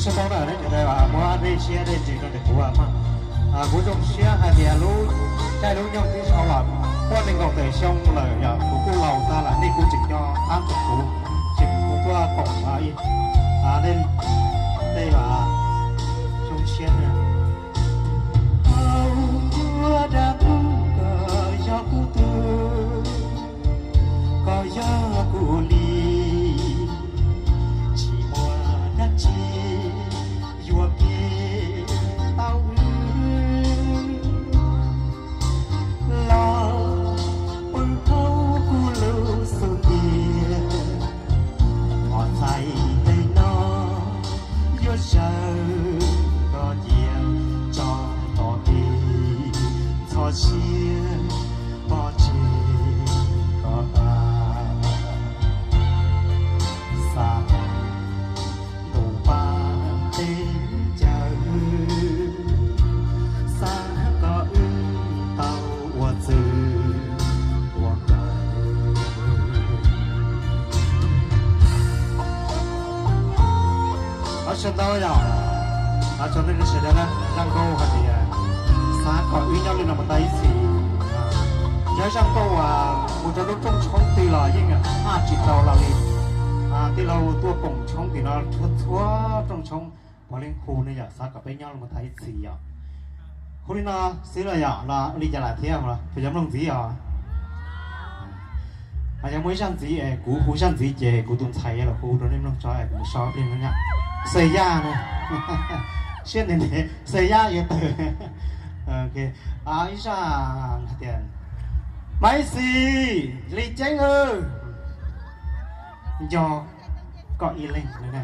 Sawv ntau na, nej sawv daws muab nej siab nej ntsws rau ntawm kuv mas. Kuv zoo siab hais tias lub caij lub nyoog twb dhau los muaj nees nkaum tawm xyoo lawm yog kuv kuj laus tag lawm nej kuj tseem nco qab ntsoov kuv, tseem kuv tuaj koom ib, nej, nej zoo siab na. Tau tuaj dab tuj koj yog kuv tug, koj yog kuv li, tsis muaj dab tsi yuam kev tau wb los pw hauv kuv lub xub ntiag. Qhov txhais tes no yuav sawv koj cia tso tom kev txhob siab pov tseg koj tas. Xav ntuj pa teb chaws, xav kom wb tau ua txwv ua nkawm. Thov sawv ntau yog, thov tso nej sawv daws na, zaj nkauj hais tias xav kom wb nyob li no mus tau ib txhis. Yog zaj nkauj uas mus rau lub rooj tshoob twg los yeej haj tsis tau los li. Tij laug tuaj koom tshoob tim no txhua txhua rooj tshoob, puav leej hu ne yom, xav kom peb nyob los mus tau ib txhis yom. Hu li no xwb los yom, los ua li cas lawm thiab, puas yuav mloog ntxiv os? Yog muaj ib zaj ntxiv es kuv hu zaj ntxiv ces kuv tus ntxhais los hu rau nej mloog tso es kuv mus so ib pliag no na. Xes Yaj na, siab ntev ntev Xes Yaj yuav tawg. Ib zaj hais tias, Maiv Xis, Lis Ceeb aw, nco koj ib leeg na.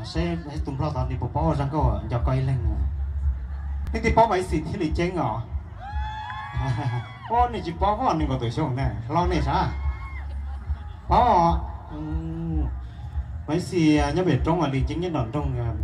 Seb tus nplog tod nws puas paub zaj nkauj nco koj ib leeg. Nej twb paub Maiv Xis thiab Lis Ceeb os? Ua nej tsis paub, nees nkaum tawm xyoo na, hlob nej sas. Paub. Maiv Xis nyob pem roob, Lis Ceeb nyob nram nroog.